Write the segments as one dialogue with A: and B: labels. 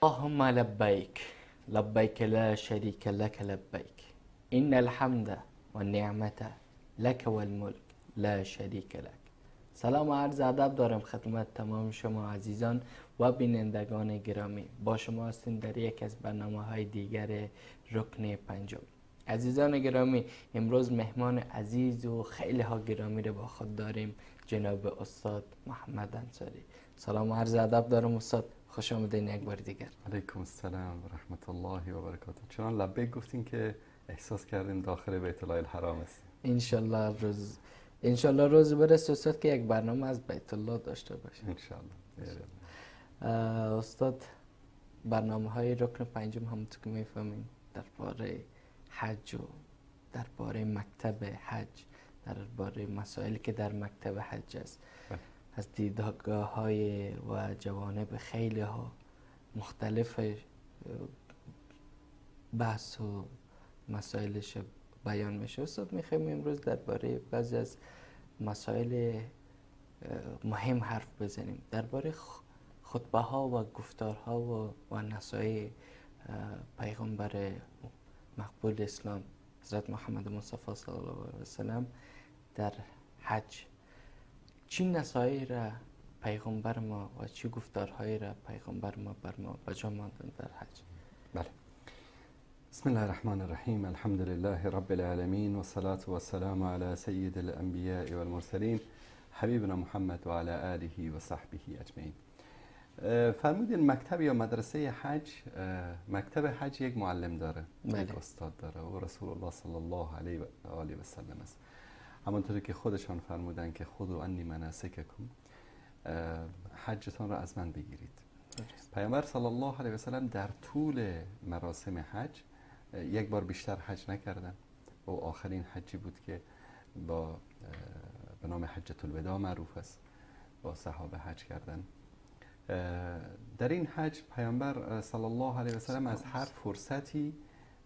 A: اللهم لبیک لبیک لا شریک لک لبیک ان الحمد والنعمة لک والملک لا شریک لک. سلام و عرض ادب دارم خدمت تمام شما عزیزان و بینندگان گرامی. با شما هستیم در یک از برنامه های دیگر رکن پنجم. عزیزان گرامی، امروز مهمان عزیز و خیلی ها گرامی رو با خود داریم، جناب استاد محمد انصاری. سلام و عرض ادب دارم استاد، خوش آمدین یک بار دیگر.
B: علیکم السلام و رحمت الله و برکاته. چنان لبیک گفتین که احساس کردیم داخل بیت الله الحرام هستیم.
A: انشالله روز برسه استاد که یک برنامه از بیت الله داشته باشیم
B: انشالله.
A: استاد، برنامه های رکن پنجم همونطور که میفهمین درباره حج و درباره مکتب حج، درباره مسائلی که در مکتب حج است، از دیدگاه های و جوانب خیلی ها مختلف بحث و مسائلش بیان میشه. استاد، میخوایم امروز درباره بعضی از مسائل مهم حرف بزنیم، درباره خطبه ها و گفتارها و نصایح پیغمبر مقبول اسلام حضرت محمد مصطفی صلی الله علیه و سلم در حج. چی نصایح را پیغمبر ما و چی گفتارهایی را پیغمبر ما بر ما به جا ماندن در حج؟
B: بله. بسم الله الرحمن الرحیم. الحمد لله رب العالمین و الصلاة و السلام علی سید الانبیاء والمرسلین حبیبنا محمد و علی آله و صحبه اجمعین. فرمودین مکتب یا مدرسه حج، مکتب حج یک معلم داره، بله. یک استاد داره و رسول الله صلی الله علیه و آله و سلم است. همانطوری که خودشان فرمودن که خذوا عنی مناسککم، حجتان را از من بگیرید. پیامبر صلی الله علیه و سلم در طول مراسم حج یک بار بیشتر حج نکردن و آخرین حجی بود که با به نام حجة الوداع معروف است، با صحابه حج کردن. در این حج پیامبر صلی الله علیه و سلم از هر فرصتی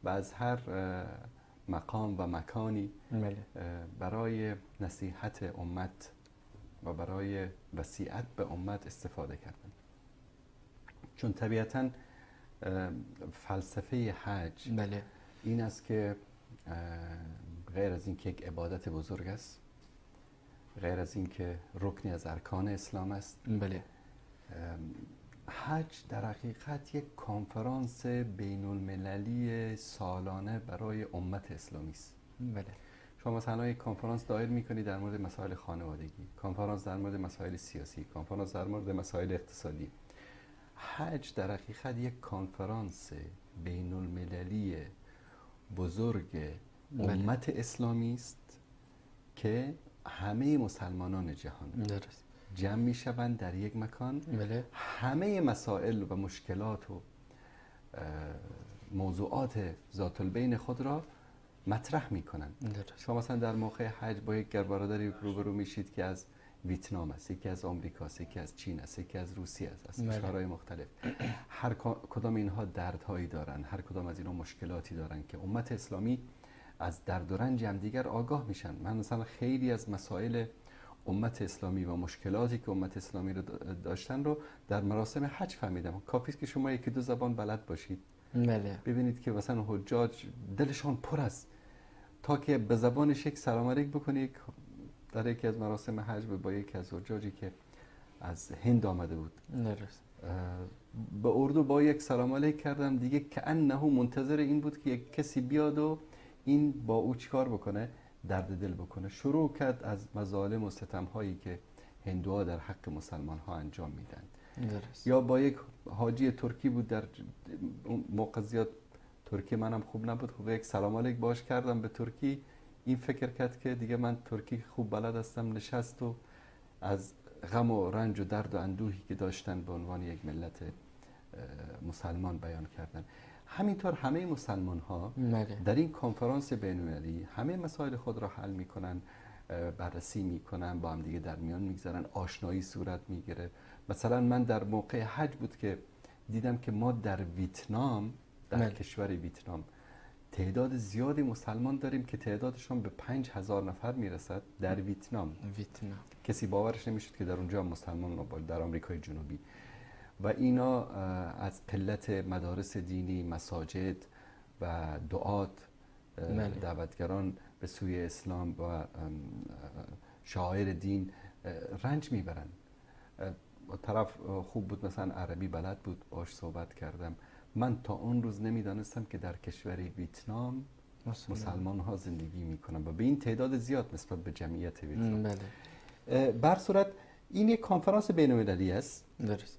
B: و از هر مقام و مکانی برای نصیحت امت و برای وصیت به امت استفاده کردن. چون طبیعتاً فلسفه حج بله. این است که غیر از اینکه یک عبادت بزرگ است، غیر از اینکه رکنی از ارکان اسلام است، بله. حج در حقیقت یک کنفرانس بین المللی سالانه برای امت اسلامی است. بله. شما مثلا یک کنفرانس دایر میکنی در مورد مسائل خانوادگی، کنفرانس در مورد مسائل سیاسی، کنفرانس در مورد مسائل اقتصادی. حج در حقیقت یک کنفرانس بین المللی بزرگ امت اسلامی است که همه مسلمانان جهان درست جمع می شوند در یک مکان، بله. همه مسائل و مشکلات و موضوعات ذات البین خود را مطرح می کنند. شما مثلا در موقع حج با یک برادری روبرو میشید که از ویتنام است، یکی از آمریکا است، یکی از چین است، یکی از روسیه است، از کشورهای مختلف. هر کدام اینها دردهایی دارن، هر کدام از اینها مشکلاتی دارن که امت اسلامی از درد و رنج همدیگر آگاه میشن. من مثلا خیلی از مسائل امت اسلامی و مشکلاتی که امت اسلامی رو داشتن رو در مراسم حج فهمیدم. کافی است که شما یکی دو زبان بلد باشید، بله. ببینید که مثلا حجاج دلشان پر است تا که به زبانش یک سلام علیک بکنی. در یکی از مراسم حج با یکی از حجاجی که از هند آمده بود، درست. به اردو با یک سلام علیک کردم، دیگه کأنه منتظر این بود که یک کسی بیاد و این با او چیکار بکنه، درد دل بکنه. شروع کرد از مظالم و ستم هایی که هندوها در حق مسلمان ها انجام میدن. درست. یا با یک حاجی ترکی بود، در موقع زیاد ترکی منم خوب نبود، خب یک سلام علیک باش کردم به ترکی. این فکر کرد که دیگه من ترکی خوب بلد هستم، نشست و از غم و رنج و درد و اندوهی که داشتن به عنوان یک ملت مسلمان بیان کردن. همینطور همه مسلمان ها در این کنفرانس بین‌المللی همه مسائل خود را حل میکنن، بررسی میکنن، با هم دیگه در میان میگذارن، آشنایی صورت میگیره. مثلا من در موقع حج بود که دیدم که ما در ویتنام، در کشور ویتنام تعداد زیادی مسلمان داریم که تعدادشان به 5000 نفر میرسد در ویتنام. کسی باورش نمیشد که در اونجا مسلمان نبود، در آمریکای جنوبی. و اینا از قلت مدارس دینی، مساجد و دعات، دعوتگران به سوی اسلام و شعائر دین رنج میبرن. طرف خوب بود، مثلا عربی بلد بود، باش صحبت کردم. من تا اون روز نمیدانستم که در کشور ویتنام مسلمان ها زندگی میکنن و به این تعداد زیاد نسبت به جمعیت ویتنام.
A: بله.
B: بر صورت این یک کنفرانس بین المللی است.
A: درست.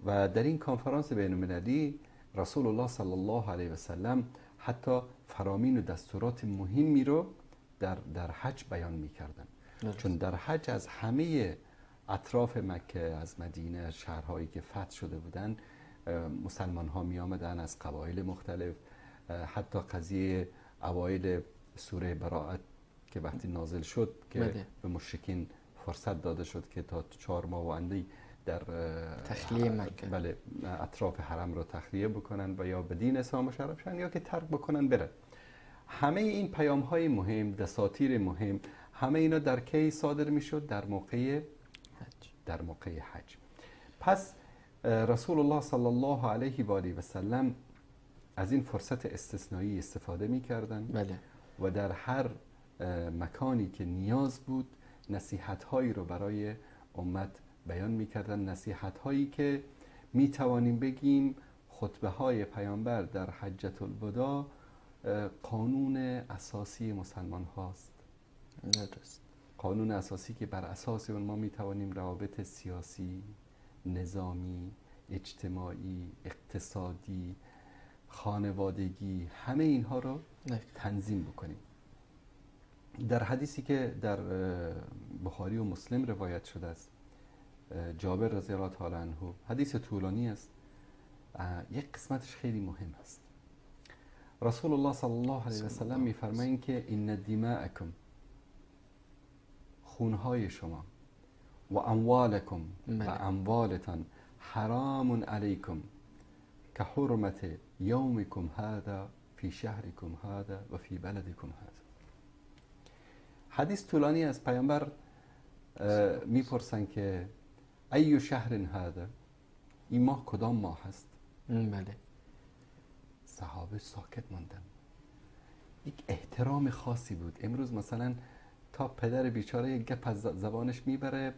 B: و در این کنفرانس بین المللی رسول الله صلی الله علیه و سلم حتی فرامین و دستورات مهمی رو در حج بیان میکردن. چون در حج از همه اطراف مکه، از مدینه، شهرهایی که فتح شده بودن، مسلمان ها می آمدن از قبایل مختلف. حتی قضیه اوایل سوره براءت که وقتی نازل شد که به مشرکین فرصت داده شد که تا 4 ماه و اندی در
A: تخلیه مکه،
B: بله، اطراف حرم رو تخلیه بکنن و یا به دین اسلام مشرف شن یا که ترک بکنن برن. همه این پیام های مهم، دساتیر مهم، همه اینا در کی صادر میشد؟ در موقع
A: حج.
B: در موقع حج. پس رسول الله صلی الله علیه و آله و سلم از این فرصت استثنایی استفاده میکردن.
A: بله.
B: و در هر مکانی که نیاز بود نصیحت هایی رو برای امت بیان میکردن، نصیحت هایی که میتوانیم بگیم خطبه های پیامبر در حجة الوداع قانون اساسی مسلمان هاست.
A: درست.
B: قانون اساسی که بر اساس اون ما میتوانیم روابط سیاسی، نظامی، اجتماعی، اقتصادی، خانوادگی، همه اینها رو تنظیم بکنیم. در حدیثی که در بخاری و مسلم روایت شده است، جابر رضی الله تعالی عنه، حدیث طولانی است، یک قسمتش خیلی مهم است. رسول الله صلی الله علیه و سلم میفرمایند که ان دماءکم، خونهای شما، و اموالکم، و اموالتان، حرام علیکم که حرمت یومکم هذا فی شهرکم هذا و فی بلدکم هذا. حدیث طولانی از پیامبر میپرسن که ای شهر هذا، این ماه کدام ماه هست؟
A: بله.
B: صحابه ساکت ماندن. یک احترام خاصی بود. امروز مثلا تا پدر بیچاره یک گپ از زبانش میبره،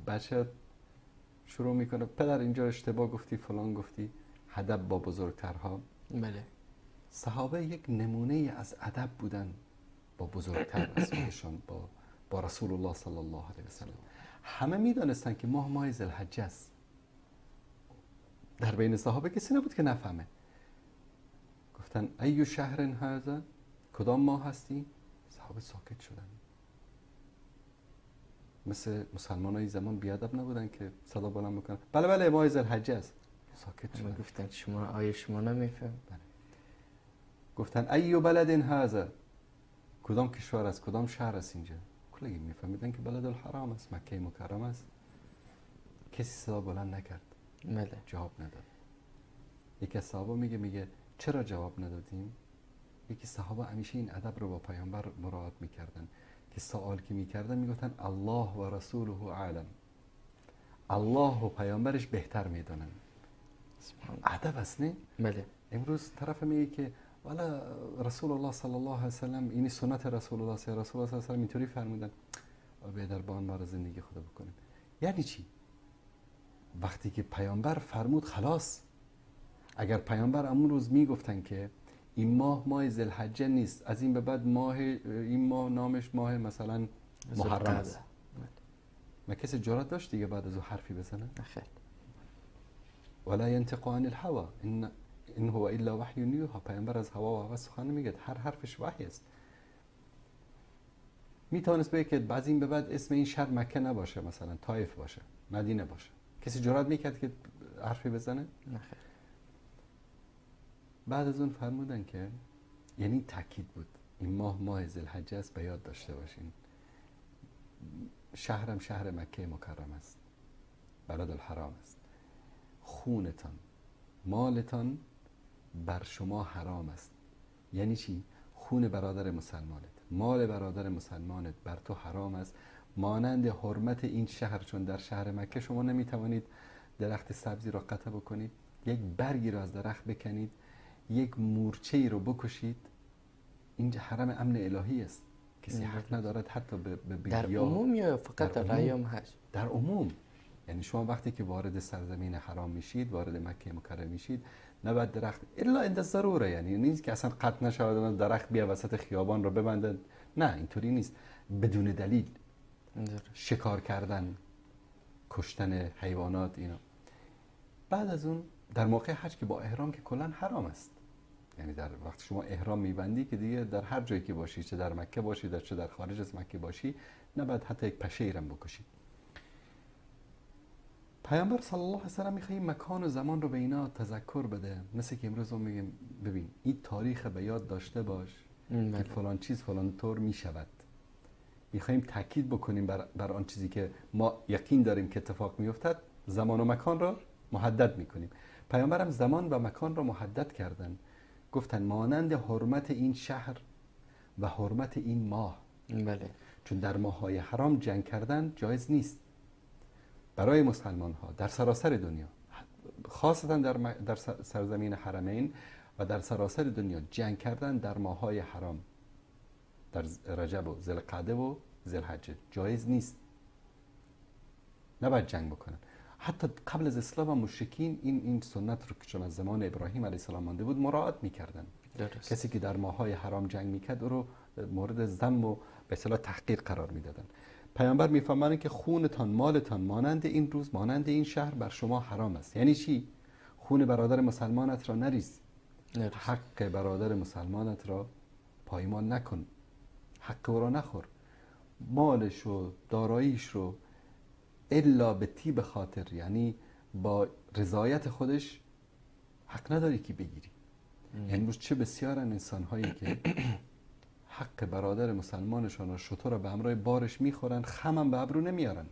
B: بچه شروع میکنه پدر اینجا اشتباه گفتی، فلان گفتی، ادب با بزرگترها.
A: بله.
B: صحابه یک نمونه از ادب بودن با بزرگتر از خودشان، با رسول الله صلی الله علیه و سلم. همه میدانستن که ماه ماه ذوالحجه است. در بین صحابه کسی نبود که نفهمه. گفتن ای شهر هذا، کدام ماه هستی؟ صحابه ساکت شدن. مثل مسلمان های زمان بیادب نبودن که صدا بلند بکنن بله بله ماه ذوالحجه است. ساکت شدن.
A: گفتن شما آیا شما نمیفهم؟
B: بله. گفتن ای بلد هذا، کدام کشور است، کدام شهر است اینجا؟ کلگی میفهمیدن که بلد الحرام است، مکه مکرم است. کسی صدا بلند نکرد.
A: بله.
B: جواب نداد. یکی از صحابه میگه چرا جواب ندادیم؟ یکی صحابه همیشه این ادب رو با پیامبر مراعات میکردن که سوال که میکردن میگفتن الله و رسوله اعلم، الله و پیامبرش بهتر میدانن. ادب است نه؟
A: بله.
B: امروز طرف میگه که والا رسول الله صلی الله علیه و سلم، اینی سنت رسول الله صلی الله علیه و سلم اینطوری فرمودن، به در بان ما زندگی خدا بکنیم. یعنی چی؟ وقتی که پیامبر فرمود خلاص. اگر پیامبر امون روز میگفتن که این ماه ماه ذوالحجه نیست، از این به بعد ماه این ماه نامش ماه مثلا محرم است، ما کسی جرأت داشت دیگه بعد از او حرفی بزنه؟
A: خیر.
B: ولا ينطق عن الهوى ان هو الا وحی یوحى. پیامبر از هوا و هوس سخن نمیگه، هر حرفش وحی است. میتونست بگه که بعد این به بعد اسم این شهر مکه نباشه، مثلا طائف باشه، مدینه باشه. کسی جرأت میکرد که حرفی بزنه؟
A: نه خیر.
B: بعد از اون فرمودن که یعنی تاکید بود این ماه ماه ذوالحجه است، به یاد داشته باشین. شهرم شهر مکه مکرم است، بلد الحرام است. خونتان، مالتان بر شما حرام است. یعنی چی؟ خون برادر مسلمانت، مال برادر مسلمانت بر تو حرام است، مانند حرمت این شهر. چون در شهر مکه شما نمیتوانید درخت سبزی را قطع بکنید، یک برگی را از درخت بکنید، یک مورچه‌ای رو بکشید، اینجا حرم امن الهی است. کسی حق ندارد حتی به
A: در عموم یا فقط در ایام حج؟
B: در عموم. یعنی شما وقتی که وارد سرزمین حرام میشید، وارد مکه مکرمه میشید، نباید درخت الا عند ضروره، یعنی نیست که اصلا قطع نشود درخت بیا وسط خیابان رو ببندن، نه اینطوری نیست. بدون دلیل شکار کردن، کشتن حیوانات، اینا. بعد از اون در موقع حج که با احرام که کلا حرام است، یعنی در وقت شما احرام میبندی که دیگه در هر جایی که باشی، چه در مکه باشی در چه در خارج از مکه باشی، نباید حتی یک پشه ای رو بکشی. پیامبر صلی الله علیه و سلم میخواد مکان و زمان رو به اینا تذکر بده، مثل که امروز ما میگیم ببین این تاریخ به یاد داشته باش که فلان چیز فلان طور میشود. میخوایم تاکید بکنیم بر آن چیزی که ما یقین داریم که اتفاق میافتد، زمان و مکان را محدد میکنیم. پیامبرم زمان و مکان را محدد کردن، گفتن مانند حرمت این شهر و حرمت این ماه.
A: بله.
B: چون در ماه‌های حرام جنگ کردن جایز نیست برای مسلمان ها در سراسر دنیا، خاصتا در سرزمین حرمین و در سراسر دنیا جنگ کردن در ماه‌های حرام، در رجب و ذوالقعده و ذوالحجه جایز نیست، نباید جنگ بکنن. حتی قبل از اسلام هم مشرکین این سنت رو که چون از زمان ابراهیم علیه السلام مانده بود مراعات میکردن. کسی که در ماه‌های حرام جنگ میکرد او رو مورد ذم و به اصطلاح تحقیر قرار میدادن. پیامبر میفهمند که خونتان مالتان مانند این روز مانند این شهر بر شما حرام است. یعنی چی؟ خون برادر مسلمانت را نریز، حق برادر مسلمانت را پایمال نکن، حق او را نخور، مالش و داراییش رو الا به طیب خاطر، یعنی با رضایت خودش حق نداری که بگیری. امروز چه بسیارن انسان هایی که حق برادر مسلمانشان را شتر را به همراه بارش میخورن، خمم به ابرو نمیارن.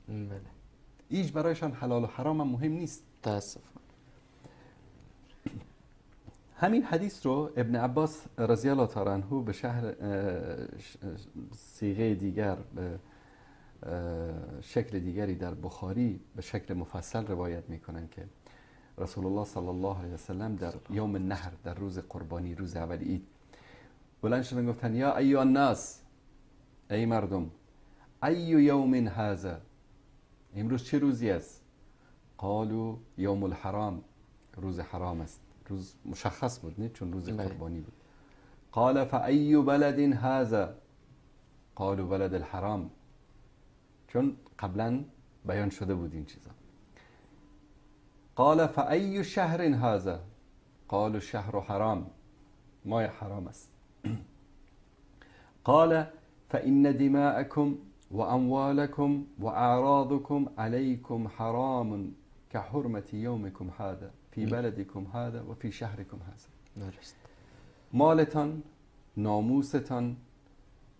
A: بله.
B: هیچ برایشان حلال و حرام هم مهم نیست.
A: متاسفانه.
B: همین حدیث رو ابن عباس رضی الله تعالی عنه به شهر صیغه دیگر، به شکل دیگری در بخاری به شکل مفصل روایت میکنن که رسول الله صلی الله علیه وسلم در یوم النحر، در روز قربانی، روز اول عید، بلند شدن گفتن یا ایها الناس، ای مردم، ای یوم هذا، امروز چه روزی است؟ قالوا یوم الحرام، روز حرام است. روز مشخص بود نه، چون روز قربانی بود. قال فای بلد هذا؟ قالوا بلد الحرام، چون قبلا بیان شده بود این چیزا. قال فای شهر هذا؟ قالوا شهر حرام، ماه حرام است. قال فإن دماءكم وأموالكم وأعراضكم عليكم حرام كحرمة يومكم هذا في بلدكم هذا وفي شهركم هذا.
A: درست.
B: مالتان، ناموستان،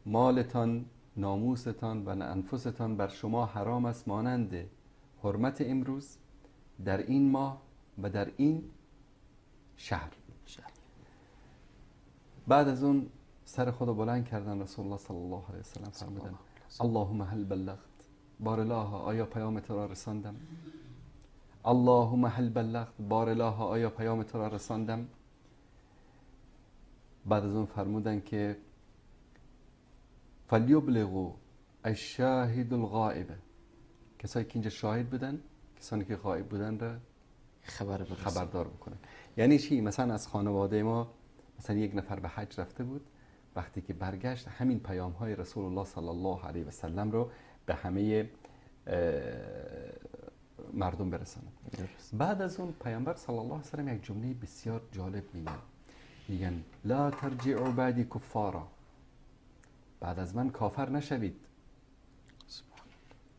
B: مالتان، ناموستان و انفستان بر شما حرام است مانند حرمت امروز در این ماه و در این شهر. بعد از اون سر خود بلند کردن رسول الله صلی الله علیه وسلم فرمودن اللهم هل بلغت، بار الله آیا پیام تو را رساندم؟ اللهم هل بلغت، بار الله آیا پیام تو را رساندم؟ بعد از اون فرمودن که فلیبلغوا الشاهد الغائب، کسایی که اینجا شاهد بودن، کسانی که غائب بودن را خبردار بکنن. یعنی چی؟ مثلا از خانواده ما مثلا یک نفر به حج رفته بود، وقتی که برگشت همین پیام های رسول الله صلی الله علیه و سلم رو به همه مردم برسانه. بعد از اون پیامبر صلی الله علیه و سلم یک جمله بسیار جالب میگن، میگن لا ترجعوا بعدی کفارا، بعد از من کافر نشوید.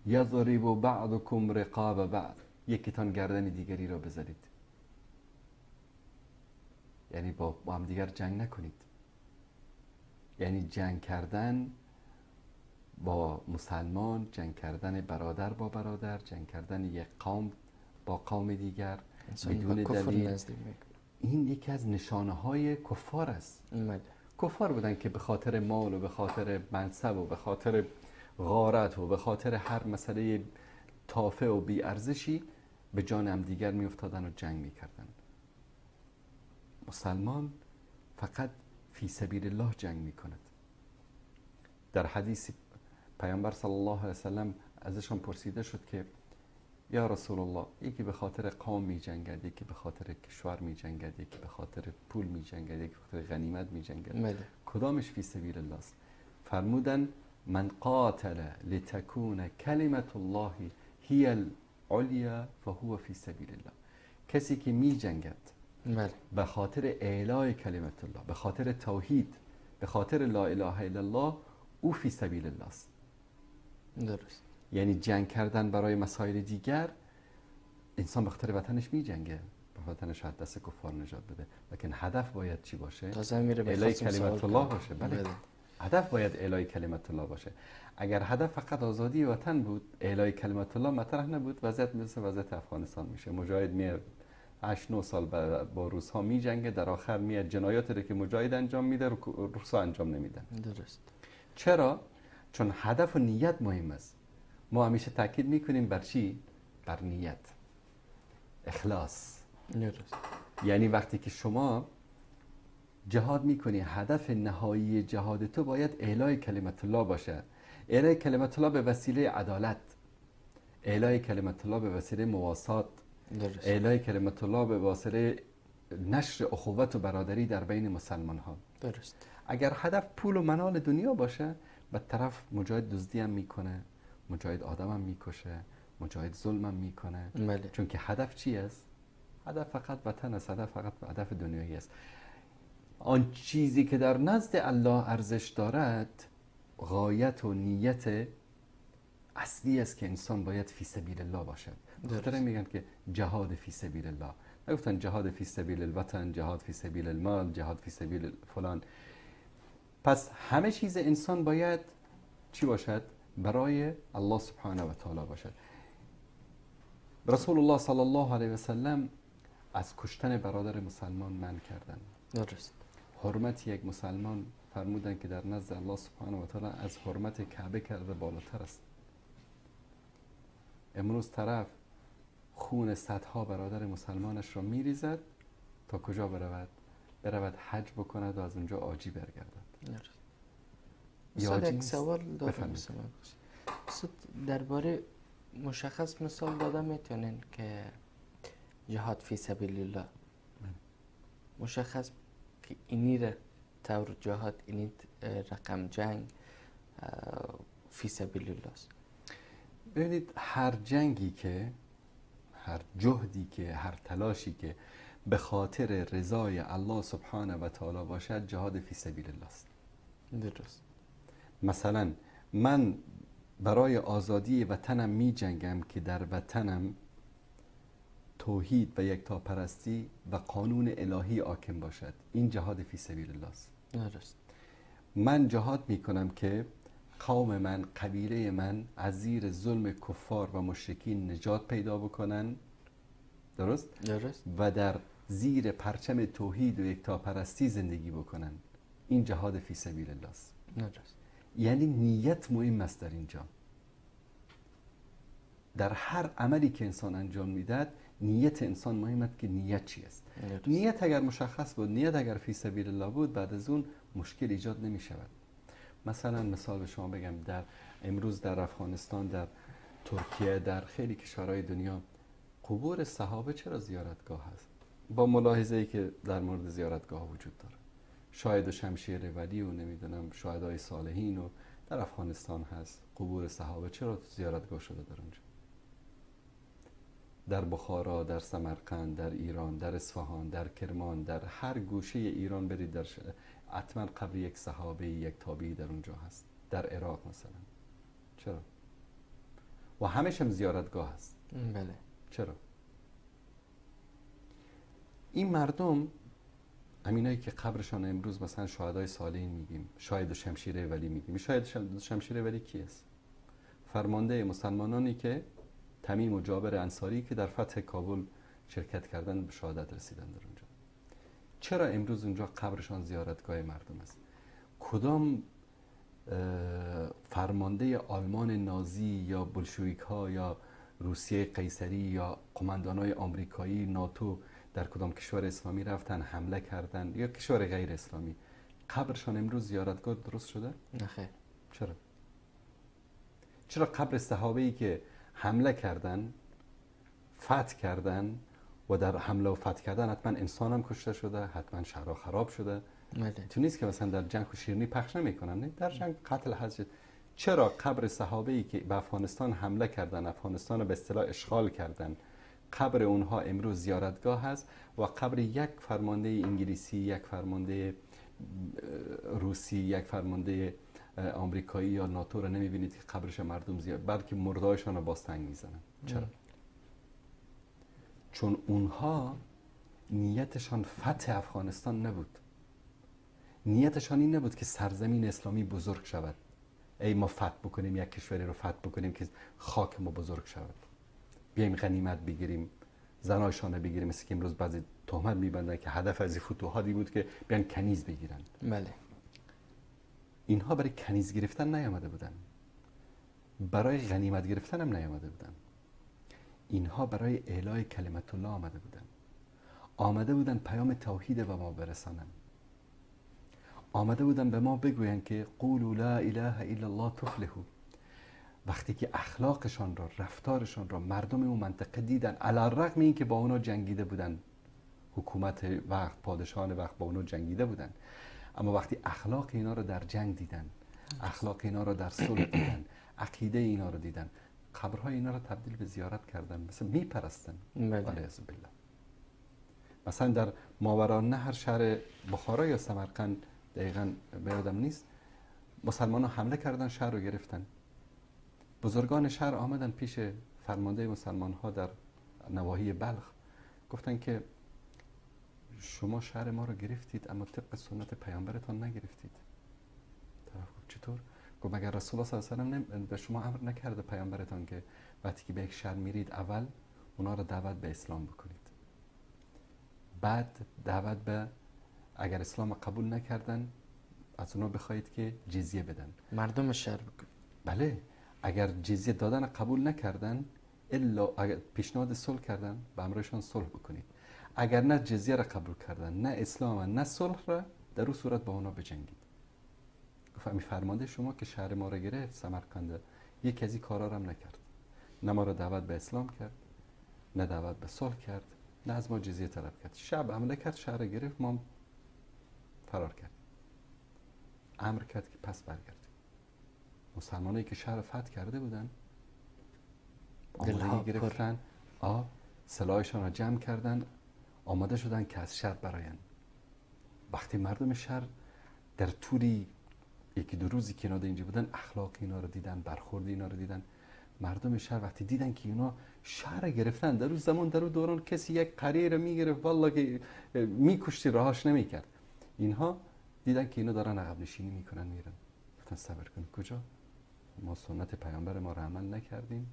B: یضرب بعضکم رقاب بعض، یکیتان گردن دیگری را بزنید، یعنی با هم دیگر جنگ نکنید. یعنی جنگ کردن با مسلمان، جنگ کردن برادر با برادر، جنگ کردن یک قوم با قوم دیگر بدون دلیل، این یکی از نشانه های کفار است. کفار بودن که به خاطر مال و به خاطر منصب و به خاطر غارت و به خاطر هر مسئله تافه و بی ارزشی به جان هم دیگر میافتادن و جنگ میکردن. مسلمان فقط فی سبیل الله جنگ میکند. در حدیث پیامبر صلی الله علیه وسلم ازشان پرسیده شد که یا رسول الله، یکی به خاطر قوم می جنگد، یکی به خاطر کشور می جنگد، یکی به خاطر پول می جنگد، یکی به خاطر غنیمت می جنگد، کدامش فی سبیل الله است؟ فرمودن من قاتل لتكون کلمت الله هی العلیا فهو فی سبیل الله. کسی که می جنگد به خاطر اعلای کلمت الله، به خاطر توحید، به خاطر لا اله الا الله، او فی سبیل الله است.
A: درست.
B: یعنی جنگ کردن برای مسائل دیگر، انسان به خاطر وطنش می جنگه، به وطنش از دست کفار نجات بده، لیکن هدف باید چی باشه؟ اعلای کلمت الله باشه. بله. هدف باید اعلای کلمت الله باشه. اگر هدف فقط آزادی وطن بود، اعلای کلمت الله مطرح نبود، وضعیت مثل وضعیت افغانستان میشه. مجاهد میاد 8-9 سال با روس ها می جنگه، در آخر میاد جنایاتی رو که مجاهد انجام میده روس ها انجام نمیدن.
A: درست.
B: چرا؟ چون هدف و نیت مهم است. ما همیشه تاکید میکنیم بر چی؟ بر نیت، اخلاص.
A: درست.
B: یعنی وقتی که شما جهاد میکنی، هدف نهایی جهاد تو باید اعلای کلمت الله باشه. اعلای کلمت الله به وسیله عدالت، اعلای کلمت الله به وسیله مواسات، اعلای کلمت الله به وسیله نشر اخوت و برادری در بین مسلمان ها.
A: درست.
B: اگر هدف پول و منال دنیا باشه، به طرف مجاهد دزدی هم میکنه، مجاهد آدم هم میکشه، مجاهد ظلم هم میکنه.
A: بله.
B: چون که هدف چی است؟ هدف فقط وطن است، هدف فقط هدف دنیایی است. آن چیزی که در نزد الله ارزش دارد، غایت و نیت اصلی است که انسان باید فی سبیل الله باشد. بخاطر میگن که جهاد فی سبیل الله، نگفتن جهاد فی سبیل الوطن، جهاد فی سبیل المال، جهاد فی سبیل فلان. پس همه چیز انسان باید چی باشد؟ برای الله سبحانه و تعالی باشد. رسول الله صلی الله علیه و سلم از کشتن برادر مسلمان منع کردن.
A: درست.
B: حرمت یک مسلمان فرمودن که در نزد الله سبحانه و تعالی از حرمت کعبه کرده بالاتر است. امروز طرف خون صدها برادر مسلمانش را میریزد تا کجا برود؟ برود حج بکند و از اونجا آجی برگردد.
A: درست. یک سوال دارم. درباره مشخص مثال داده میتونین که جهاد فی سبیل الله مشخص که اینی را طور جهاد، اینی رقم جنگ فی سبیل الله است؟
B: ببینید، هر جنگی که، هر جهدی که، هر تلاشی که به خاطر رضای الله سبحانه و تعالی باشد، جهاد فی سبیل الله است.
A: درست.
B: مثلا من برای آزادی وطنم می جنگم که در وطنم توحید و یکتاپرستی و قانون الهی حاکم باشد، این جهاد فی سبیل الله است.
A: درست.
B: من جهاد می کنم که قوم من، قبیله من از زیر ظلم کفار و مشرکین نجات پیدا بکنن. درست؟
A: درست.
B: و در زیر پرچم توحید و یکتاپرستی زندگی بکنن، این جهاد فی سبیل الله است.
A: درست.
B: یعنی نیت مهم است در اینجا. در هر عملی که انسان انجام میداد، نیت انسان مهم است که نیت چی است.
A: درست.
B: نیت اگر مشخص بود، نیت اگر فی سبیل الله بود، بعد از اون مشکل ایجاد نمی شود. مثلا مثال به شما بگم، در امروز در افغانستان، در ترکیه، در خیلی کشورهای دنیا قبور صحابه چرا زیارتگاه هست؟ با ملاحظه‌ای که در مورد زیارتگاه وجود داره، شاهد و شمشیر ولی و نمیدونم شهدای صالحین و در افغانستان هست، قبور صحابه چرا زیارتگاه شده در اونجا؟ در بخارا، در سمرقند، در ایران، در اصفهان، در کرمان، در هر گوشه ایران برید، در حتما قبر یک صحابه، یک تابعی در اونجا هست. در عراق مثلا چرا؟ و همش هم زیارتگاه هست.
A: بله.
B: چرا؟ این مردم، همینایی که قبرشان امروز مثلا شهدای صالحین میگیم، شاهد شمشیر ولی میگیم، شاهد شمشیر ولی کی است؟ فرمانده مسلمانانی که تمیم و جابر انصاری که در فتح کابل شرکت کردن، به شهادت رسیدن در اونجا. چرا امروز اونجا قبرشان زیارتگاه مردم است؟ کدام فرمانده آلمان نازی یا بلشویک ها یا روسیه قیصری یا قماندانای آمریکایی ناتو در کدام کشور اسلامی رفتن حمله کردن یا کشور غیر اسلامی، قبرشان امروز زیارتگاه درست شده؟
A: نه خیر.
B: چرا؟ چرا قبر صحابه‌ای که حمله کردن، فتح کردن و در حمله و فتح کردن حتما انسان هم کشته شده، حتما شهرها خراب شده. تو نیست که مثلا در جنگ و شیرینی پخش نمی‌کنن، نه، در جنگ قتل هست. چرا قبر صحابه‌ای که به افغانستان حمله کردن، افغانستان رو به اصطلاح اشغال کردن، قبر اونها امروز زیارتگاه هست و قبر یک فرمانده انگلیسی، یک فرمانده روسی، یک فرمانده آمریکایی یا ناتو رو نمی‌بینید که قبرش مردم زیاد، بلکه مردهایشان رو باز تنگ می‌زنن. چرا؟ چون اونها نیتشان فتح افغانستان نبود. نیتشان این نبود که سرزمین اسلامی بزرگ شود. ای ما فتح بکنیم، یک کشوری رو فتح بکنیم که خاک ما بزرگ شود، بیایم غنیمت بگیریم، زنایشان رو بگیریم، مثل که امروز بعضی تهمت می‌بندن که هدف از این فتوحاتی بود که بیان کنیز بگیرن.
A: بله.
B: اینها برای کنیز گرفتن نیامده بودن، برای غنیمت گرفتن هم نیامده بودن، اینها برای اعلای کلمت الله آمده بودن. آمده بودن پیام توحید به ما برسانن، آمده بودن به ما بگوین که قولوا لا اله الا الله تفلحوا. وقتی که اخلاقشان را، رفتارشان را مردم اون منطقه دیدن، علی الرغم این که با اونا جنگیده بودن، حکومت وقت، پادشاهان وقت با اونا جنگیده بودن، اما وقتی اخلاق اینا را در جنگ دیدن، اخلاق اینا را در صلح دیدن، عقیده اینا را دیدن، قبرهای اینا را تبدیل به زیارت کردن، مثلا میپرستن. علیه بالله. مثلا در ماوراءالنهر شهر بخارا یا سمرقند، دقیقاً به یادم نیست، مسلمان ها حمله کردن، شهر رو گرفتن. بزرگان شهر آمدن پیش فرمانده مسلمان ها در نواحی بلخ، گفتن که شما شهر ما رو گرفتید اما طبق سنت پیامبرتان نگرفتید. طرف گفت چطور؟ گفت مگر رسول الله صلی الله علیه و سلم به شما امر نکرده پیامبرتان که وقتی که به یک شهر میرید اول اونا رو دعوت به اسلام بکنید، بعد دعوت به، اگر اسلام قبول نکردن از اونا بخواهید که جزیه بدن،
A: مردم شهر بکن.
B: بله، اگر جزیه دادن قبول نکردن، الا اگر پیشنهاد صلح کردن به امرشان صلح بکنید، اگر نه جزیه را قبول کردن، نه اسلام نه صلح را، در اون صورت با اونا بجنگید. گفت امی فرمانده شما که شهر ما را گرفت، سمرقند، یکی از این کارا را هم نکرد، نه ما را دعوت به اسلام کرد، نه دعوت به صلح کرد، نه از ما جزیه طلب کرد. شب حمله کرد، شهر گرفت، ما فرار کرد. امر کرد که پس برگردیم. مسلمانایی که شهر فتح کرده بودن آمادگی گرفتن، سلاحشان را جمع کردن، آماده شدن که از شهر براین. وقتی مردم شهر در طول یکی دو روزی که اینا اینجا بودن، اخلاق اینا رو دیدن، برخورد اینا رو دیدن، مردم شهر وقتی دیدن که اینا شهر گرفتن، در اون زمان، در اون دوران کسی یک قریه رو میگرفت والله که میکشتی، رهاش نمیکرد. اینها دیدن که اینا دارن عقب نشینی میکنن، میرن. گفتن صبر کن، کجا؟ ما سنت پیامبر ما رو عمل نکردیم،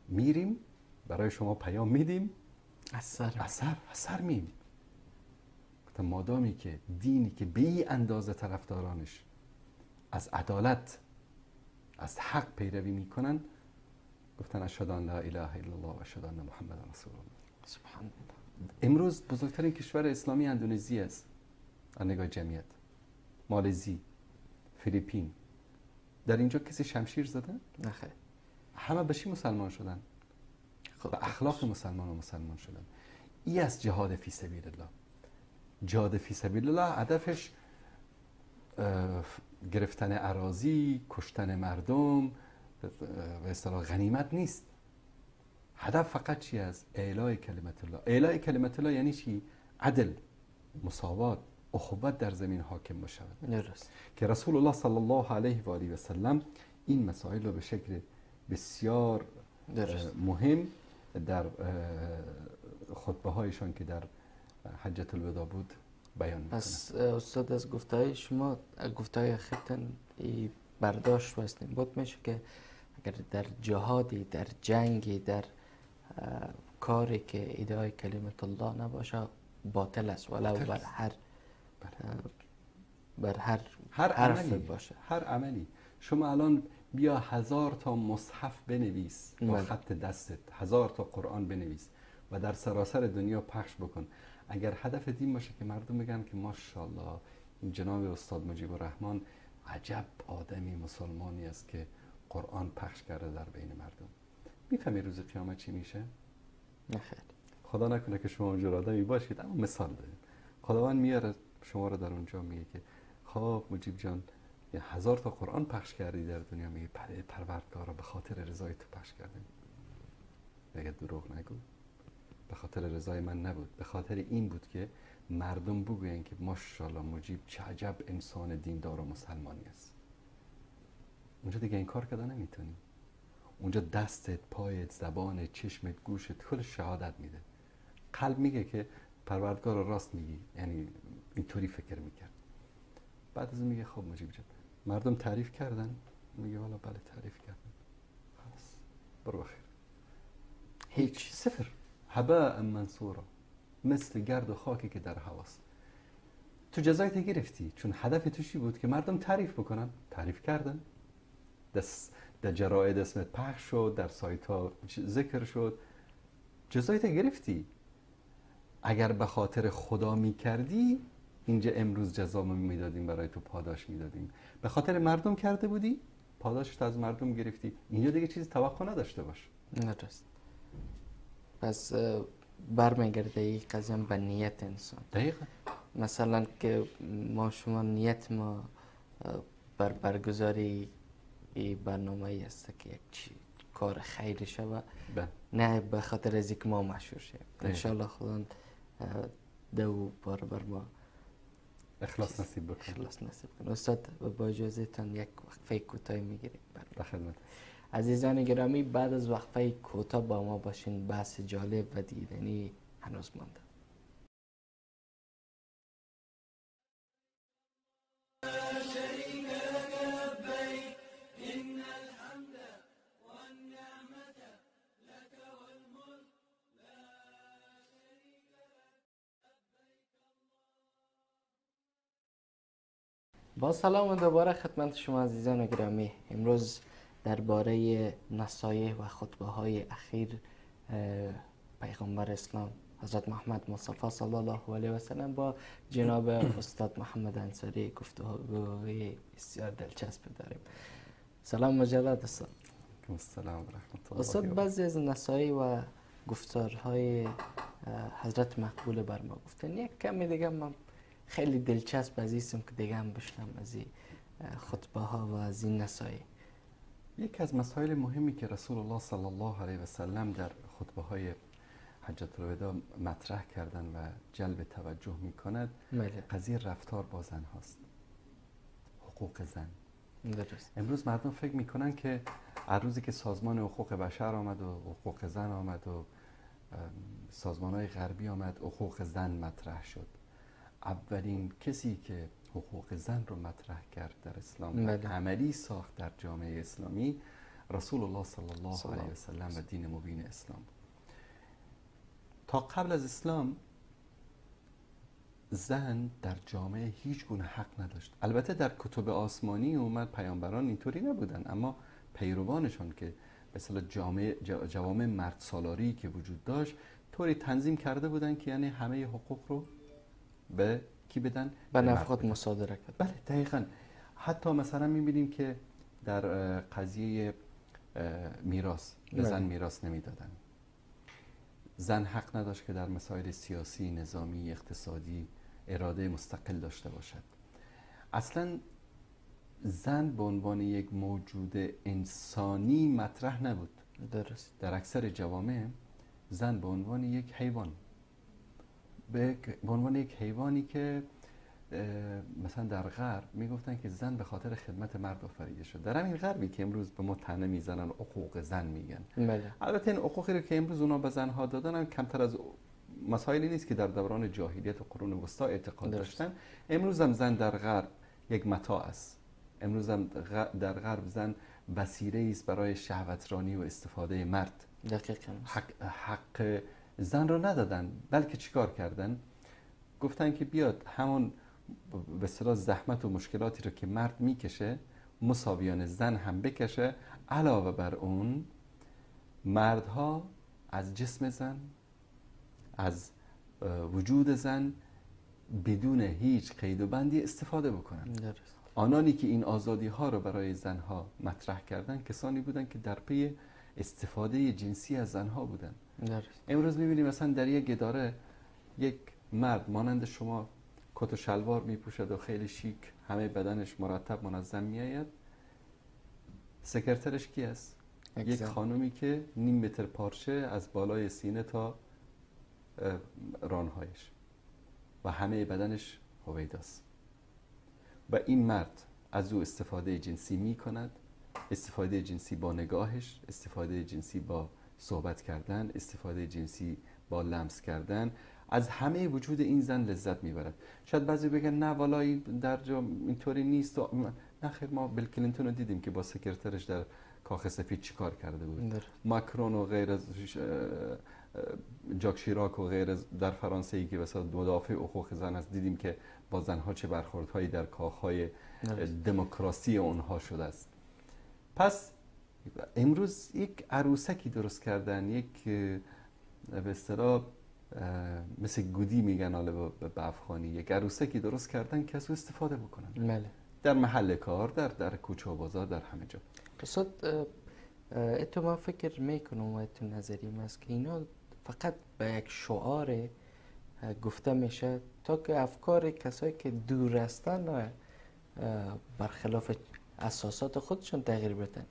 B: میریم برای شما پیام میدیم، اثر میم. گفتن مادامی که دینی که به این اندازه طرفدارانش از عدالت، از حق پیروی میکنن، گفتن اشهد ان لا اله الا الله و اشهد ان محمد رسول الله.
A: سبحان الله.
B: امروز بزرگترین کشور اسلامی اندونزی است از نگاه جمعیت، مالزی، فیلیپین. در اینجا کسی شمشیر زده؟
A: نه خیر.
B: همه به چی مسلمان شدن؟ به اخلاق مسلمان و مسلمان شدن. ای از جهاد فی سبیل الله. جهاد فی سبیل الله هدفش گرفتن اراضی، کشتن مردم، به اصطلاح غنیمت نیست. هدف فقط چی است؟ اعلای کلمت الله. اعلای کلمت الله یعنی چی؟ عدل، مساوات، اخوت در زمین حاکم بشود.
A: درست.
B: که رسول الله صلی الله علیه و آله و سلم این مسائل رو به شکل بسیار مهم در خطبه هایشان که در حجة الوداع بود بیان میکنه.
A: پس استاد از گفتهای شما، گفتهای خودتان برداشت و استنباط میشه که اگر در جهادی، در جنگی، در کاری که ادعای کلمت الله نباشه باطل است، ولو بر هر بر هر حرف باشه،
B: هر عملی. شما الان بیا 1000 تا مصحف بنویس با خط دستت، 1000 تا قرآن بنویس و در سراسر دنیا پخش بکن. اگر هدف دین باشه که مردم بگن که ماشاءالله این جناب استاد مجیب الرحمن عجب آدمی مسلمانی است که قرآن پخش کرده در بین مردم، میفهمی روز قیامت چی میشه؟
A: نه خیر.
B: خدا نکنه که شما اونجور آدمی باشید، اما مثال داریم. خداوند میاره شما رو در اونجا، میگه که خب مجیب جان 1000 تا قرآن پخش کردی در دنیا، میگه پروردگارا به خاطر رضای تو پخش کردیم. میگه دروغ نگو، به خاطر رضای من نبود، به خاطر این بود که مردم بگوین که ماشاءالله مجیب چه عجب انسان دیندار و مسلمانی است. اونجا دیگه این کار کردن نمیتونی. اونجا دستت، پایت، زبانت، چشمت، گوشت کل شهادت میده. قلب میگه که پروردگار راست میگی، یعنی اینطوری فکر میکرد. بعد از اون میگه خب مجیب جان مردم تعریف کردن؟ میگه والا بله تعریف کردن. خلاص برو بخیر. هیچ، صفر، هباء منثورا، مثل گرد و خاکی که در هواست. تو جزایت گرفتی، چون هدف تو چی بود؟ که مردم تعریف بکنن. تعریف کردن، در جراید اسمت پخش شد، در سایت ها ذکر شد، جزایت گرفتی. اگر به خاطر خدا میکردی اینجا امروز جزا میدادیم برای تو، پاداش میدادیم. به خاطر مردم کرده بودی، پاداشت از مردم گرفتی. اینجا دیگه چیز توقع نداشته باش.
A: درست. پس برمیگرده این قضیه به نیت انسان.
B: دقیقا.
A: مثلا که ما شما نیت ما بر برگزاری این برنامه است که یک کار خیر شود، نه به خاطر از اینکه ما مشهور شیم. انشالله خدا دو بار بر ما
B: اخلاص نصیب بکنه.
A: اخلاص نصیب کنه. استاد با اجازه تان یک وقفه کوتاه میگیریم.
B: در خدمت.
A: عزیزان گرامی بعد از وقفه کوتاه با ما باشین، بحث جالب و دیدنی هنوز مانده. با سلام دوباره خدمت شما عزیزان گرامی. امروز درباره نصایح و خطبه های اخیر پیغمبر اسلام حضرت محمد مصطفی صلی الله علیه و سلم با جناب استاد محمد انصاری گفتگوی بسیار دلچسب داریم. سلام مجدد استاد.
B: السلام و رحمت الله.
A: استاد بعضی از نصایح و گفتارهای حضرت مقبول بر ما گفتن، یک کمی دیگه من خیلی دلچسب از ایستم که دیگه هم بشنم از این خطبه ها و از این نصایح.
B: یکی از مسائل مهمی که رسول الله صلی الله علیه و سلم در خطبه های حجة الوداع مطرح کردن و جلب توجه می کند، قضیه رفتار با زن هاست، حقوق زن.
A: درست.
B: امروز مردم فکر می کنن که هر روزی که سازمان حقوق بشر آمد و حقوق زن آمد و سازمان های غربی آمد، حقوق زن مطرح شد. اولین کسی که حقوق زن رو مطرح کرد در اسلام و عملی ساخت در جامعه اسلامی، رسول الله صلی الله علیه و سلم و دین مبین اسلام. تا قبل از اسلام زن در جامعه هیچ گونه حق نداشت. البته در کتب آسمانی اومد پیامبران اینطوری نبودن، اما پیروانشان که مثلا جوامع مرد سالاری که وجود داشت طوری تنظیم کرده بودن که یعنی همه حقوق رو به کی بدن؟
A: به نفع خود مصادره کرد.
B: بله دقیقاً. حتی مثلا می‌بینیم که در قضیه میراث به زن میراث نمیدادن. زن حق نداشت که در مسائل سیاسی، نظامی، اقتصادی اراده مستقل داشته باشد. اصلا زن به عنوان یک موجود انسانی مطرح نبود.
A: درست.
B: در اکثر جوامع زن به عنوان یک حیوان، به عنوان یک حیوانی که مثلا در غرب میگفتن که زن به خاطر خدمت مرد آفریده شد. در همین غربی که امروز به ما طعنه میزنن حقوق زن میگن.
A: بله.
B: البته این حقوقی رو که امروز اونا به زنها دادن هم کمتر از مسائلی نیست که در دوران جاهلیت و قرون وسطا اعتقاد داشتن. امروز هم زن در غرب یک متاع است. امروز هم در غرب زن وسیله است برای شهوترانی و استفاده مرد.
A: دقیقاً.
B: حق زن رو ندادن، بلکه چیکار کردن؟ گفتن که بیاد همون به اصطلاح زحمت و مشکلاتی رو که مرد میکشه مساویان زن هم بکشه. علاوه بر اون مردها از جسم زن، از وجود زن بدون هیچ قید و بندی استفاده بکنن.
A: درست.
B: آنانی که این آزادی ها رو برای زنها مطرح کردن کسانی بودن که در پی استفاده جنسی از زنها بودن.
A: درست.
B: امروز میبینیم مثلا در یک اداره یک مرد مانند شما کت و شلوار میپوشد و خیلی شیک، همه بدنش مرتب منظم میآید. سکرترش کی است؟ یک خانومی که نیم متر پارچه از بالای سینه تا رانهایش و همه بدنش هویداست. و این مرد از او استفاده جنسی می کند، استفاده جنسی با نگاهش، استفاده جنسی با صحبت کردن، استفاده جنسی با لمس کردن، از همه وجود این زن لذت میبرد. شاید بعضی بگن نه والا در جا اینطوری نیست و نه خیر، ما بیل کلینتون رو دیدیم که با سکرترش در کاخ سفید چیکار کرده بود. ماکرون و غیر از جاک شیراک و غیر از در فرانسه ای که مثلا مدافع حقوق زن است، دیدیم که با زنها چه برخوردهایی در کاخهای دموکراسی اونها شده است. پس امروز یک عروسکی درست کردن، یک به اصطلاح مثل گودی میگن حالا به افغانی، یک عروسکی درست کردن که از او استفاده بکنن.
A: بله.
B: در محل کار، در کوچه و بازار، در همه جا.
A: استاد اتو من فکر میکنم و اتو نظریم است که اینا فقط به یک شعار گفته میشه تا که افکار کسایی که دور هستن برخلاف اساسات خودشون تغییر بدن،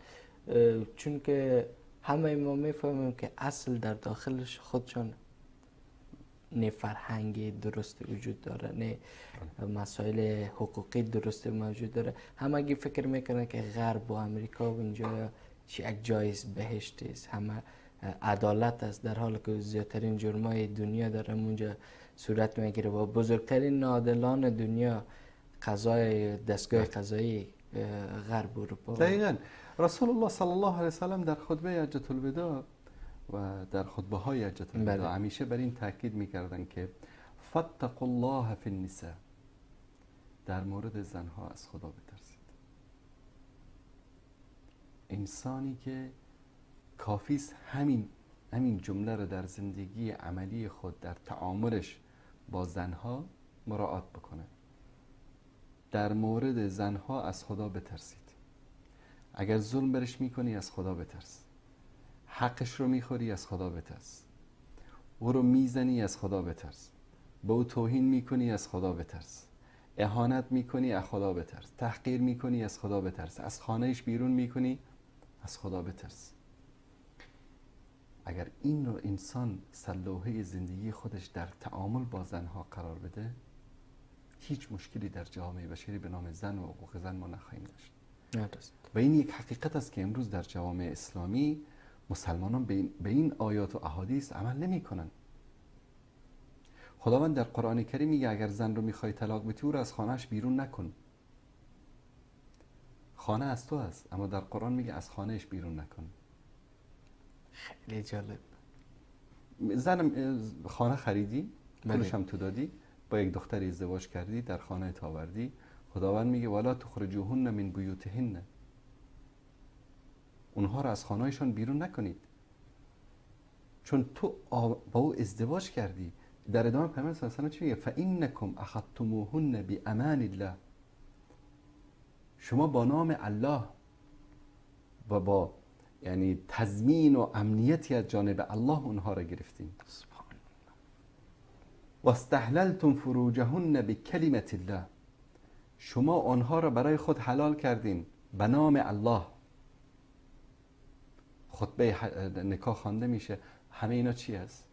A: چون که همه ما میفهمیم که اصل در داخلش خودشون نه فرهنگ درست وجود داره، نه مسائل حقوقی درست موجود داره. همگی فکر میکنن که غرب و امریکا و اینجا یک جای بهشت است، همه عدالت است، در حالی که زیادترین جرمای دنیا داره اونجا صورت میگیره و بزرگترین ناعادلان دنیا قضای دستگاه قضایی غرب اروپا.
B: دقیقاً رسول الله صلی الله علیه وسلم در خطبه حجة الوداع و در خطبه های حجة الوداع همیشه بر این تاکید میکردن که فاتقوا الله فی النساء، در مورد زنها از خدا بترسید. انسانی که کافیست همین جمله رو در زندگی عملی خود، در تعاملش با زنها مراعات بکنه. در مورد زنها از خدا بترسید. اگر ظلم برش میکنی از خدا بترس، حقش رو میخوری از خدا بترس، او رو میزنی از خدا بترس، به او توهین میکنی از خدا بترس، اهانت میکنی از خدا بترس، تحقیر میکنی از خدا بترس، از خانهش بیرون میکنی از خدا بترس. اگر این رو انسان سلوحه زندگی خودش در تعامل با زنها قرار بده، هیچ مشکلی در جامعه بشری به نام زن و حقوق زن ما نخواهیم داشت. و این یک حقیقت است که امروز در جوامع اسلامی مسلمانان به این آیات و احادیث عمل نمی کنن. خداوند در قرآن کریم میگه اگر زن رو میخوای طلاق بدی او رو از خانهش بیرون نکن. خانه از تو است، اما در قرآن میگه از خانهش بیرون نکن.
A: خیلی جالب.
B: زن خانه خریدی، پولش هم تو دادی، با یک دختری ازدواج کردی، در خانه تاوردی، خداوند میگه ولا تخرجوهن من بیوتهن، اونها رو از خانهشان بیرون نکنید، چون تو با او ازدواج کردی. در ادامه پیامبر صلی الله علیه و سلم چی میگه؟ فانکم اخذتموهن بامان الله، شما با نام الله و با یعنی تضمین و امنیتی از جانب الله اونها را گرفتیم.
A: سبحان الله.
B: واستحللتم فروجهن بکلمت الله، شما آنها را برای خود حلال کردین به نام الله. خطبه نکاح خوانده میشه، همه اینا چی هست؟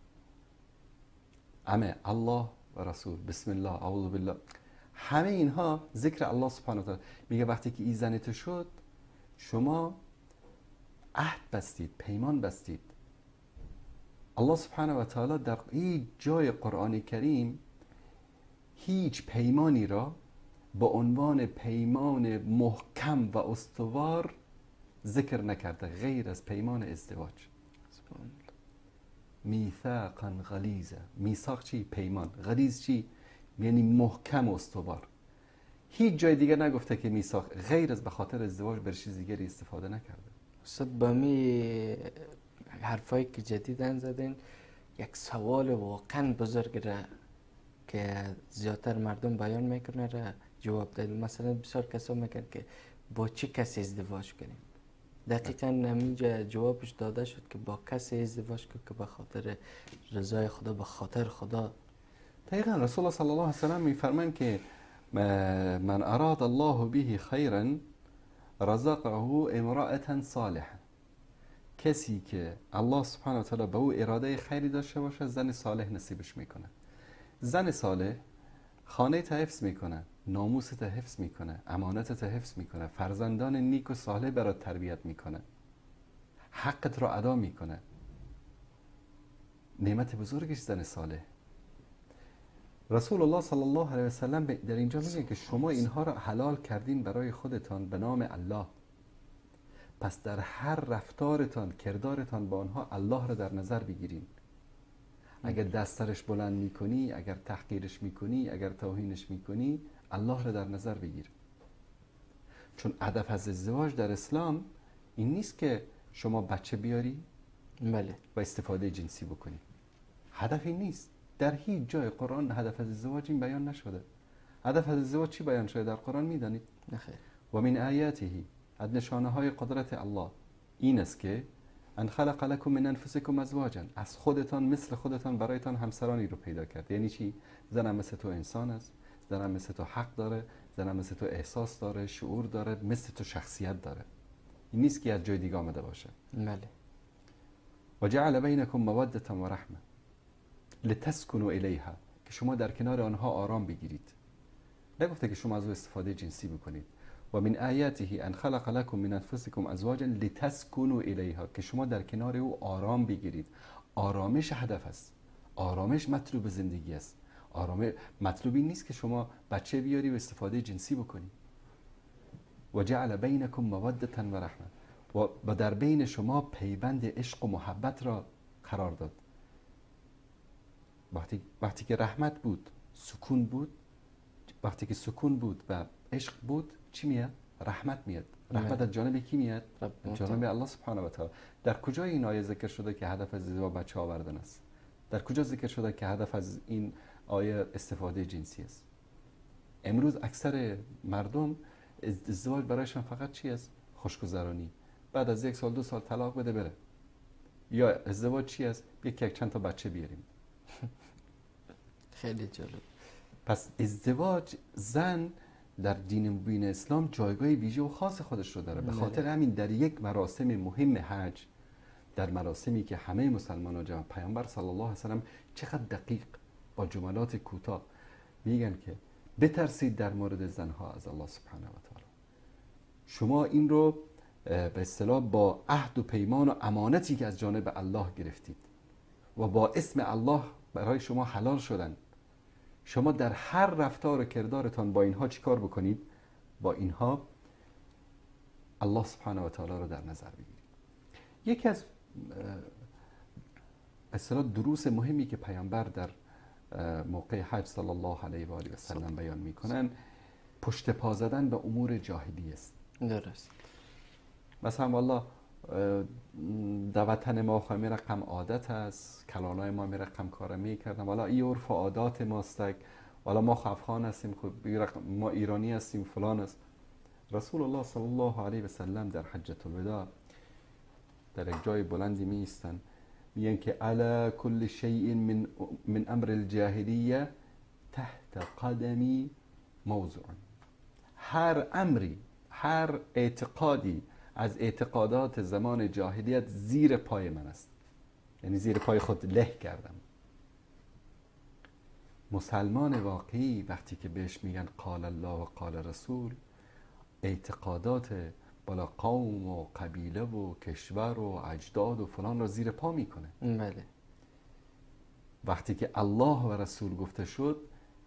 B: همه الله و رسول، بسم الله، اعوذ بالله، همه اینها ذکر الله سبحانه و تعالی. میگه وقتی که این زن تو شد، شما عهد بستید، پیمان بستید. الله سبحانه و تعالی در هیچ جای قرآن کریم هیچ پیمانی را به عنوان پیمان محکم و استوار ذکر نکرده غیر از پیمان ازدواج. میثاقا غلیظا. میثاق چی؟ پیمان. غلیظ چی؟ یعنی محکم و استوار. هیچ جای دیگه نگفته که میثاق غیر از به خاطر ازدواج بر چیز دیگری استفاده نکرده.
A: استاد با می حرفایی که جدیدن زدین یک سوال واقعا بزرگ را که زیادتر مردم بیان میکنه را جواب دادین. مثلا بسیار کسا میگن که با چه کسی ازدواج کنیم؟ دقیقا همینجا جوابش داده شد که با کسی ازدواج کن که به خاطر رضای خدا، به خاطر خدا.
B: دقیقا رسول الله صلی الله علیه و سلم میفرمایند که من اراد الله به خیرا رزقه امرأة صالحه. کسی که الله سبحانه و تعالی به او اراده خیری داشته باشه زن صالح نصیبش میکنه. زن صالح خانه تا حفظ میکنه، ناموس تا حفظ میکنه، امانت تا حفظ میکنه، فرزندان نیک و صالح برات تربیت میکنه، حقت را ادا میکنه. نعمت بزرگش زن صالح. رسول الله صلی الله علیه و سلم در اینجا میگه که شما اینها را حلال کردین برای خودتان به نام الله، پس در هر رفتارتان، کردارتان با آنها الله را در نظر بگیرین. اگر دست سرش بلند میکنی، اگر تحقیرش میکنی، اگر توهینش میکنی، الله را در نظر بگیر. چون هدف از ازدواج در اسلام این نیست که شما بچه بیاری
A: بله
B: و استفاده جنسی بکنی. هدف این نیست. در هیچ جای قرآن هدف از ازدواج این بیان نشده. هدف از ازدواج چی بیان شده در قرآن میدانید؟
A: نخیر.
B: و من آیاته، از نشانه های قدرت الله این است که ان خلق لکم من انفسکم ازواجا، از خودتان مثل خودتان برایتان همسرانی رو پیدا کرد. یعنی چی؟ زنم مثل تو انسان است، زنم مثل تو حق داره، زنم مثل تو احساس داره، شعور داره، مثل تو شخصیت داره. این نیست که از جای دیگه آمده باشه.
A: بله.
B: و جعل بینکم موده و رحمه لتسکنوا الیها، که شما در کنار آنها آرام بگیرید. نگفته که شما از او استفاده جنسی بکنید. و من آیاته ان خلق لكم من انفسکم ازواجا لتسکنوا الیها، که شما در کنار او آرام بگیرید. آرامش هدف است، آرامش مطلوب زندگی است. آرامش مطلوبی نیست که شما بچه بیاری و استفاده جنسی بکنی. و جعل بینکم موده و رحمه، و در بین شما پیوند عشق و محبت را قرار داد. وقتی که رحمت بود، سکون بود. وقتی که سکون بود و عشق بود، چی میاد؟ رحمت میاد. رحمت از جانب کی میاد؟ از جانب الله سبحانه و تعالی. در کجای این آیه ذکر شده که هدف از ازدواج بچه آوردن است؟ در کجا ذکر شده که هدف از این آیه استفاده جنسی است؟ امروز اکثر مردم ازدواج برایشان فقط چی است؟ خوشگذرانی. بعد از 1 سال 2 سال طلاق بده بره. یا ازدواج چی است؟ یک چند تا بچه بیاریم.
A: خیلی جالب.
B: پس ازدواج زن در دین مبین اسلام جایگاه ویژه و خاص خودش رو داره. به خاطر همین در یک مراسم مهم حج، در مراسمی که همه مسلمان‌ها جمع، پیامبر صلی الله علیه و سلم چقدر دقیق با جملات کوتاه میگن که بترسید در مورد زنها از الله سبحانه و تعالی. شما این رو به اصطلاح با عهد و پیمان و امانتی که از جانب الله گرفتید و با اسم الله برای شما حلال شدن، شما در هر رفتار و کردارتان با اینها چیکار بکنید؟ با اینها الله سبحانه و تعالی رو در نظر بگیرید. یکی از اصطلاح دروس مهمی که پیامبر در موقع حج صلی الله علیه و آله و سلم بیان میکنن، پشت پا زدن به امور جاهلی است.
A: درست.
B: مثلا والله در وطن ما خواهی می رقم عادت است، کلانای ما می رقم کار میکردن، والا این عرف و عادات ماست، والا ما افغان هستیم، ما ایرانی هستیم، فلان است. رسول الله صلی الله علیه و سلم در حجة الوداع در یک جای بلندی می ایستن، میگن که علی کل شیء من امر الجاهلیه تحت قدمی موضوع. هر امری، هر اعتقادی از اعتقادات زمان جاهلیت زیر پای من است، یعنی زیر پای خود له کردم. مسلمان واقعی وقتی که بهش میگن قال الله و قال رسول، اعتقادات بالا قوم و قبیله و کشور و اجداد و فلان را زیر پا میکنه.
A: بله.
B: وقتی که الله و رسول گفته شد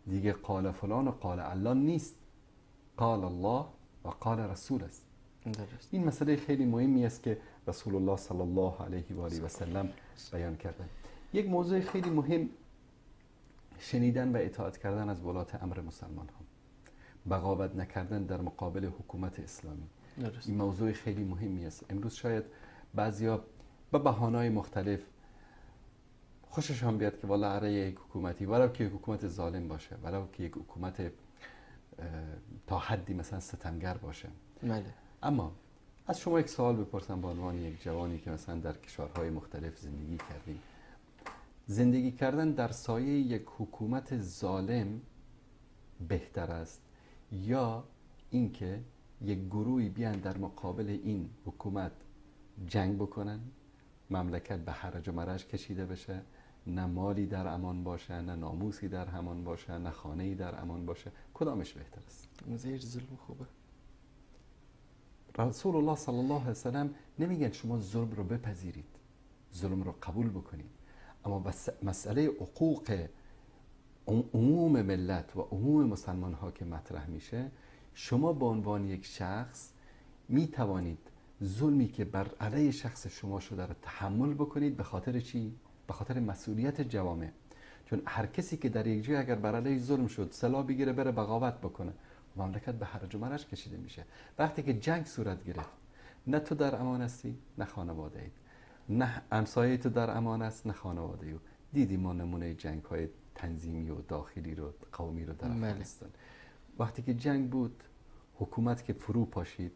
B: دیگه قال فلان و قال الله نیست، قال الله و قال رسول است.
A: درست.
B: این مسئله خیلی مهمی است که رسول الله صلی الله علیه و آله و سلم بیان کردن. یک موضوع خیلی مهم، شنیدن و اطاعت کردن از ولات امر مسلمان ها. بغاوت نکردن در مقابل حکومت اسلامی. درست. این موضوع خیلی مهمی است. امروز شاید بعضیا به بهانه‌های مختلف خوششان بیاد که والا علیه یک حکومتی، ولو که یک حکومت ظالم باشه، ولو که یک حکومت تا حدی مثلا ستمگر باشه. بله. اما از شما یک سوال بپرسم به عنوان یک جوانی که مثلا در کشورهای مختلف زندگی کردیم، زندگی کردن در سایه یک حکومت ظالم بهتر است یا اینکه یک گروهی بیان در مقابل این حکومت جنگ بکنن، مملکت به هرج و مرج کشیده بشه، نه مالی در امان باشه، نه ناموسی در امان باشه، نه خانه‌ای در امان باشه، کدامش بهتر است؟
A: زیر ظلم خوبه.
B: رسول الله صلی الله علیه و سلم نمیگن شما ظلم رو بپذیرید، ظلم رو قبول بکنید، اما بس مسئله حقوق عموم ملت و عموم مسلمان ها که مطرح میشه، شما به عنوان یک شخص میتوانید ظلمی که بر علیه شخص شما شده رو تحمل بکنید. به خاطر چی؟ به خاطر مسئولیت جوامع. چون هر کسی که در یک جای اگر بر علیه ظلم شد سلاح بگیره بره بغاوت بکنه، مملکت به هرج و مرج کشیده میشه. وقتی که جنگ صورت گرفت، نه تو در امان هستی، نه خانواده ایت، نه همسایه تو در امان است، نه خانواده او. دیدیم ما نمونه جنگ های تنظیمی و داخلی رو، قومی رو در افغانستان. وقتی که جنگ بود، حکومت که فرو پاشید،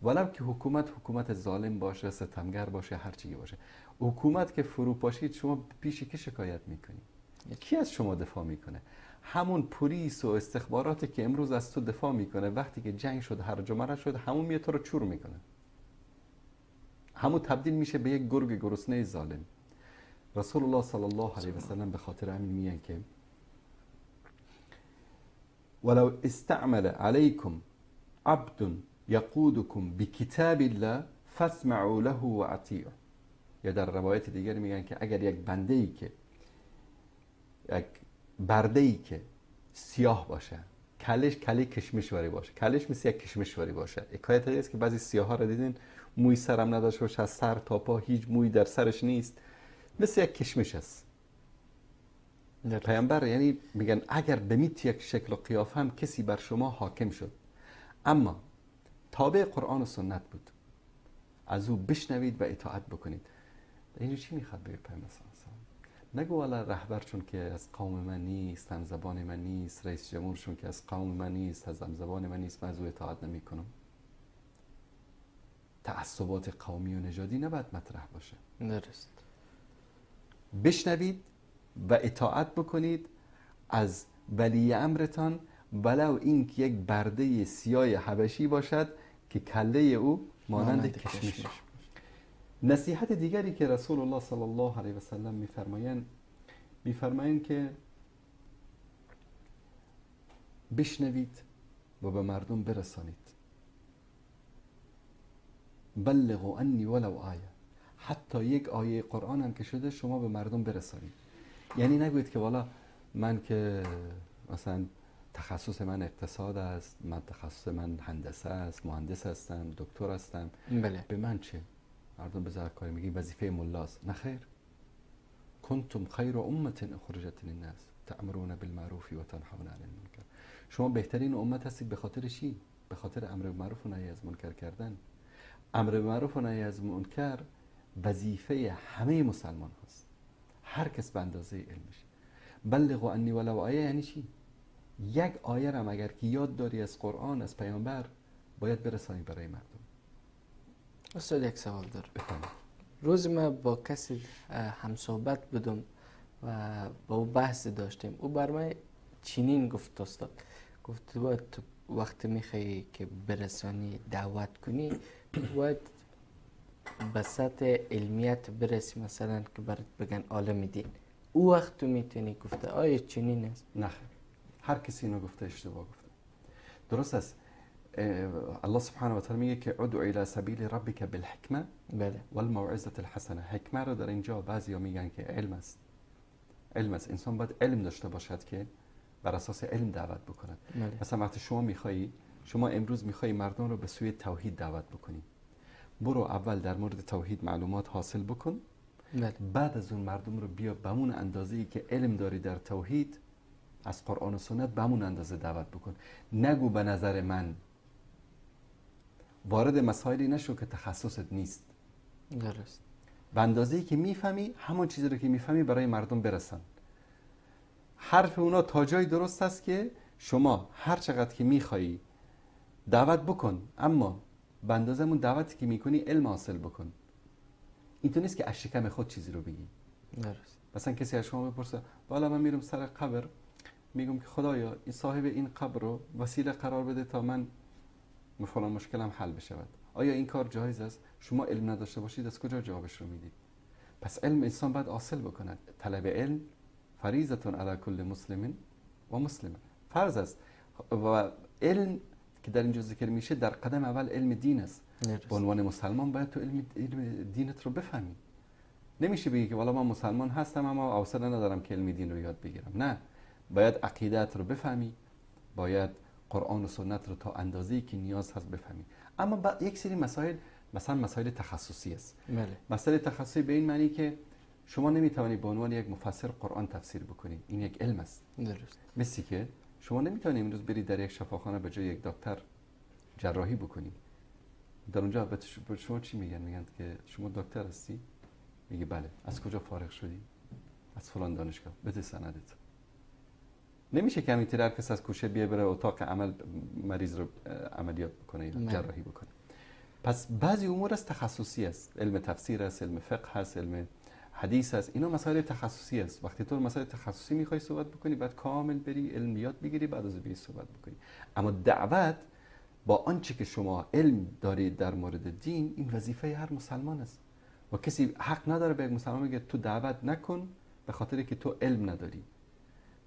B: ولو که حکومت ظالم باشه، ستمگر باشه، هر چیزی باشه، حکومت که فرو پاشید، شما پیش کی شکایت میکنی؟ کی از شما دفاع میکنه؟ همون پلیس و استخباراتی که امروز از تو دفاع میکنه، وقتی که جنگ شد، هرج و مرج شد، همون میاد تو رو چور میکنه، همون تبدیل میشه به یک گرگ گرسنه ظالم. رسول الله صلی الله علیه و سلم به خاطر همین میگن که ولو استعمل علیکم عبد یقودکم بکتاب الله فاسمعوا له واطیعوا. یا در روایت دیگر میگن که اگر یک بنده‌ای که، یک برده‌ای که سیاه باشه، کلش کله کشمشواری باشه، کلش مثل یک کشمشواری باشه. حکایت هست که بعضی سیاها رو دیدین موی سرم نداشته باشه، از سر تا پا هیچ موی در سرش نیست، مثل یک کشمش است. پیامبر یعنی میگن اگر به میت یک شکل و قیافه هم کسی بر شما حاکم شد، اما تابع قرآن و سنت بود، از او بشنوید و اطاعت بکنید. اینجا چی میخواد بگه پیامبر صلی الله علیه و سلم؟ نگو والا رهبر چون که از قوم من نیست، هم زبان من نیست، رئیس جمهور چون که از قوم من نیست، از هم زبان من نیست، من از او اطاعت نمی کنم. تعصبات قومی و نژادی نباید مطرح باشه.
A: درست.
B: بشنوید و اطاعت بکنید از ولی امرتان، ولو اینکه یک برده سیاه حبشی باشد که کله او مانند کشمش. نصیحت دیگری که رسول الله صلی الله علیه و سلم میفرمایند که بشنوید و به مردم برسانید. بلغوا انی ولو آیه، حتی یک آیه قرآن هم که شده شما به مردم برسانید. یعنی نگویید که والا من که مثلا تخصص من اقتصاد است، من تخصص من هندسه است، مهندس هستم، دکتر هستم، بله. به من چه؟ مردم بذار کاری میگی وظیفه ملاست. نه خیر. کنتم خیر امه اخرجت للناس تأمرون بالمعروف و تنهون عن المنکر. شما بهترین امت هستید به خاطر چی؟ به خاطر امر به معروف و نهی از منکر کردن. امر به معروف و نهی از منکر وظیفه همه مسلمان هاست، هر کس به اندازه علمش. بلغوا انی ولو آیه یعنی چی؟ یک آیه را اگر که یاد داری از قرآن، از پیامبر، باید برسانی برای مردم.
A: استاد یک سوال دارم. روز ما با کسی هم صحبت بودم و با او بحث داشتیم، او بر من چنین گفت استاد، گفت باید تو وقتی میخوایی که برسانی دعوت کنی باید به سطح علمیت برسی، مثلا که برات بگن عالم دین، او وقت تو میتونی. گفته آیا چنین است؟
B: نه، هر کسی اینو گفته اشتباه گفته. درست است. الله سبحانه و تعالی میگه که ادع الی سبیل ربک بالحکمه، بله، والموعظه الحسنه. حکمه رو در اینجا بعضیا میگن که علم است. علم است. انسان باید علم داشته باشد که بر اساس علم دعوت بکند. بله. مثلا وقتی شما میخوایی، شما امروز میخوایی مردم رو به سوی توحید دعوت بکنی، برو اول در مورد توحید معلومات حاصل بکن، بله. بعد از اون مردم رو بیا به اون اندازه‌ای که علم داری در توحید از قرآن و سنت به همون اندازه دعوت بکن. نگو به نظر من، وارد مسائلی نشو که تخصصت نیست.
A: درست.
B: به اندازه‌ای که میفهمی همون چیزی رو که میفهمی برای مردم برسن. حرف اونا تا جای درست است که شما هر چقدر که میخوایی دعوت بکن، اما به اندازه اون دعوتی که میکنی علم حاصل بکن. اینطور نیست که از شکم خود چیزی رو بگی.
A: درست.
B: مثلا کسی از شما بپرسه والا من میرم سر قبر میگم که خدایا این صاحب این قبر رو وسیله قرار بده تا من فلان مشکلم حل بشود، آیا این کار جایز است؟ شما علم نداشته باشید از کجا جوابش رو میدید؟ پس علم انسان باید حاصل بکند. طلب علم فریضه علی کل مسلم و مسلمه، فرض است. و علم که در اینجا ذکر میشه در قدم اول علم دین است. به عنوان مسلمان باید تو علم دینت رو بفهمی. نمیشه بگی که والا من مسلمان هستم اما حوصله ندارم که علم دین رو یاد بگیرم. نه، باید عقیدت رو بفهمی، باید قرآن و سنت رو تا اندازه‌ای که نیاز هست بفهمی. اما با یک سری مسائل، مثلا مسائل تخصصی است.
A: بله.
B: مسائل تخصصی به این معنی که شما نمیتوانی به عنوان یک مفسر قرآن تفسیر بکنی، این یک علم است.
A: درست.
B: مثل که شما نمیتونی امروز بری در یک شفاخانه به جای یک دکتر جراحی بکنی. در اونجا به شما چی میگن؟ میگن که شما دکتر هستی؟ میگه بله. از کجا فارغ شدی؟ از فلان دانشگاه. بده سندت. نمیشه که همینطور هر کس از کوچه بیه بره اتاق عمل مریض رو عملیات بکنه یا جراحی بکنه. پس بعضی امور از تخصصی است، علم تفسیر است، علم فقه است، علم حدیث است، اینا مسائل تخصصی است. وقتی تو مسائل تخصصی میخوای صحبت بکنی بعد کامل بری علم یاد بگیری، بعد از بیای صحبت بکنی. اما دعوت با آنچه که شما علم دارید در مورد دین، این وظیفه هر مسلمان است و کسی حق نداره به یک مسلمان بگه تو دعوت نکن به خاطر که تو علم نداری.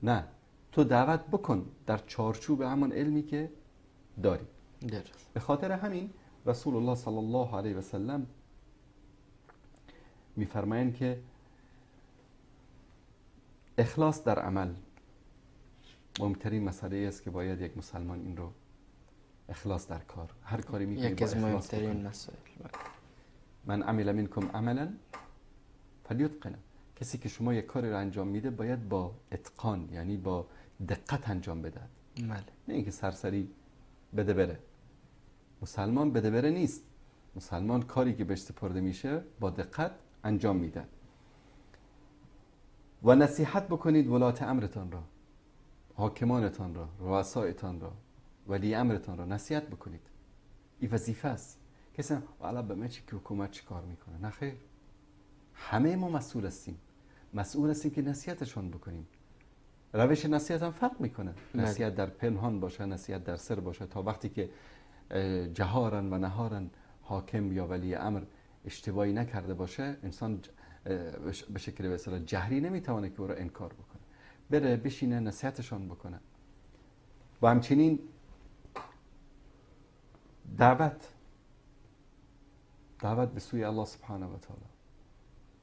B: نه، تو دعوت بکن در چارچوب همان علمی که داری.
A: درست.
B: به خاطر همین رسول الله صلی الله علیه و سلم میفرمایند که اخلاص در عمل مهمترین مسئله است که باید یک مسلمان این رو اخلاص در کار، هر کاری میکنی
A: با اخلاص مهمترین مسائل.
B: من عمل منکم عملا فلیتقنه. کسی که شما یک کاری رو انجام میده باید با اتقان، یعنی با دقت انجام بده.
A: بله.
B: نه اینکه سرسری بده بره. مسلمان بده بره نیست. مسلمان کاری که بهش سپرده میشه با دقت انجام میده. و نصیحت بکنید ولات امرتان را، حاکمانتان را، رؤسایتان را، ولی امرتان را نصیحت بکنید. این وظیفه است. کسی والا به من چی که حکومت چی کار میکنه؟ نه خیر، همه ما مسئول هستیم. مسئول هستیم که نصیحتشان بکنیم. روش نصیحت هم فرق میکنه. نصیحت در پنهان باشه، نصیحت در سر باشه، تا وقتی که جهارن و نهارن حاکم یا ولی امر اشتباهی نکرده باشه، انسان به شکل به اصطلاح جهری نمیتونه که او را انکار بکنه. بره بشینه نصیحتشان بکنه. و همچنین دعوت به سوی الله سبحانه و تعالی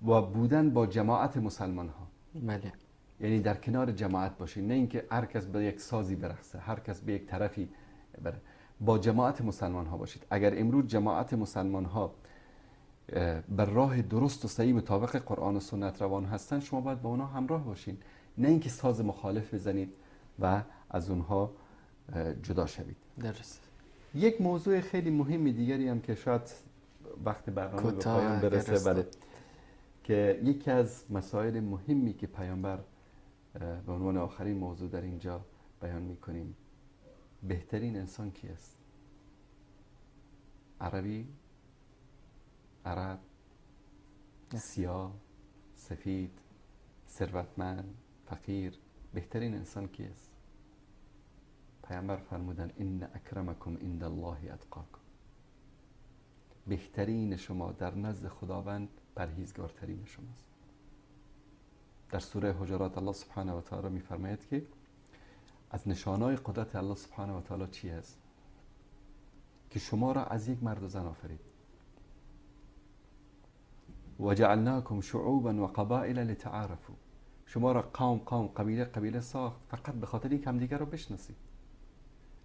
B: و بودن با جماعت مسلمان ها.
A: بله.
B: یعنی در کنار جماعت باشین، نه اینکه هر کس به یک سازی برقصه، هر کس به یک طرفی بره. با جماعت مسلمان ها باشید. اگر امروز جماعت مسلمان ها بر راه درست و صحیح مطابق قرآن و سنت روان هستن، شما باید با اونا همراه باشین، نه اینکه ساز مخالف بزنید و از اونها جدا شوید.
A: درست.
B: یک موضوع خیلی مهم دیگری هم که شاید وقت برنامه به پایان برسه، بله، که یکی از مسائل مهمی که پیامبر به عنوان آخرین موضوع در اینجا بیان میکنیم، بهترین انسان کی است؟ عربی، عرب، سیاه، سفید، ثروتمند، فقیر، بهترین انسان کی است؟ پیامبر فرمودن ان اکرمکم عند الله اتقاکم. بهترین شما در نزد خداوند پرهیزگارترین شماست. در سوره حجرات الله سبحانه و تعالی میفرماید که از نشانهای قدرت الله سبحانه و تعالی چی است؟ که شما را از یک مرد و زن آفرید. و جعلناکم شعوبا و قبائل لتعارفوا. شما را قوم قوم، قبیله قبیله ساخت فقط به خاطر اینکه همدیگر را بشناسید.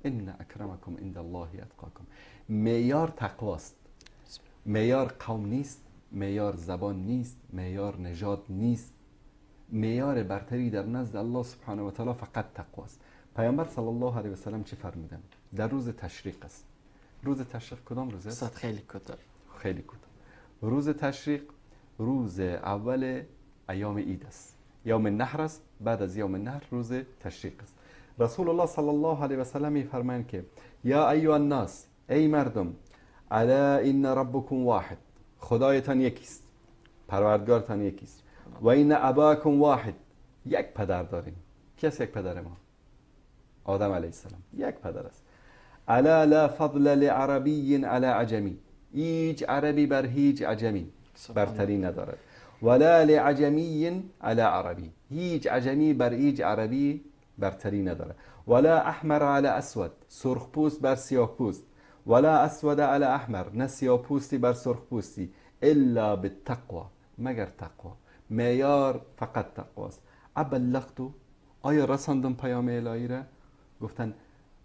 B: ان اکرمکم عند الله اتقاکم. معیار تقواست. معیار قوم نیست، معیار زبان نیست، معیار نژاد نیست، معیار برتری در نزد الله سبحانه و تعالی فقط تقوا است. پیامبر صلی الله علیه و سلم چه فرمودند؟ در روز تشریق است. روز تشریق کدام روز است؟
A: خیلی کوتاه.
B: خیلی کوتاه. روز تشریق روز اول ایام عید است. یوم النحر است. بعد از یوم النحر روز تشریق است. رسول الله صلی الله علیه و سلم می‌فرمایند که یا ایها الناس، ای مردم، الا ان ربکم واحد، خدایتان یکیست، پروردگارتان یکیست، و این اباکم واحد، یک پدر داریم. کس یک پدر ما؟ آدم علیه السلام یک پدر است. الا لا فضل لعربی علی عجمی، هیچ عربی بر هیچ عجمی برتری ندارد. ولا لعجمی علی عربی، هیچ عجمی بر هیچ عربی برتری ندارد. ولا احمر علی اسود، سرخ پوست بر سیاه پوست. ولا اسود علی احمر، نه سیاه پوستی بر سرخ پوستی. الا بالتقوى، مگر تقوا. معیار فقط تقواست. ابلغت، آیا رساندم پیام الهی را؟ گفتن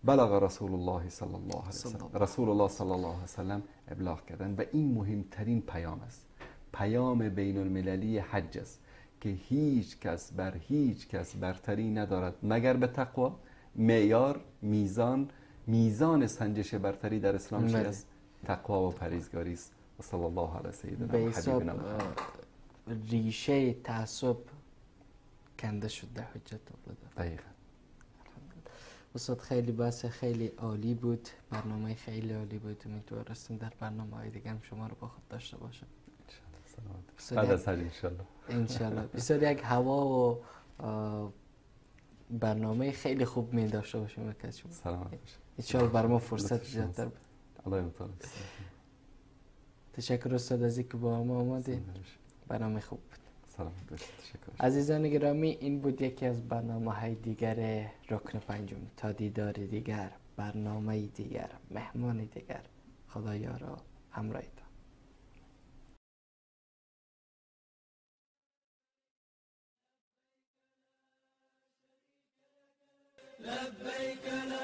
B: بلغ رسول الله صلی الله علیه وسلم. رسول الله صلی الله علیه وسلم ابلاغ کردن. و این مهمترین پیام است، پیام بین المللی حج است که هیچ کس بر هیچ کس برتری ندارد مگر به تقوا. معیار، میزان سنجش برتری در اسلام چی است؟ تقوا و پرهیزگاری است. و صلی الله علی سیدنا و حبیبنا محمد.
A: ریشه تعصب کنده شد در حجت الله.
B: دقیقاً.
A: استاد خیلی بحث خیلی عالی بود، برنامه خیلی عالی بود. امیدوار هستم در برنامه های دیگه هم شما رو با خود داشته باشم.
B: بعد از حج انشالله.
A: انشالله. بسیار یک هوا و برنامه خیلی خوب می داشته باشیم از شما.
B: سلامت باشید.
A: انشالله بر ما فرصت زیادتر بود.
B: الله متعال.
A: تشکر استاد از اینکه با ما آمدید. برنامه خوب بود.
B: سلامت باشید. تشکر.
A: عزیزان گرامی، این بود یکی از برنامه‌های دیگر رکن پنجم. تا دیدار دیگر، برنامه دیگر، مهمان دیگر، خدایا را همراهتان.
C: لبيك.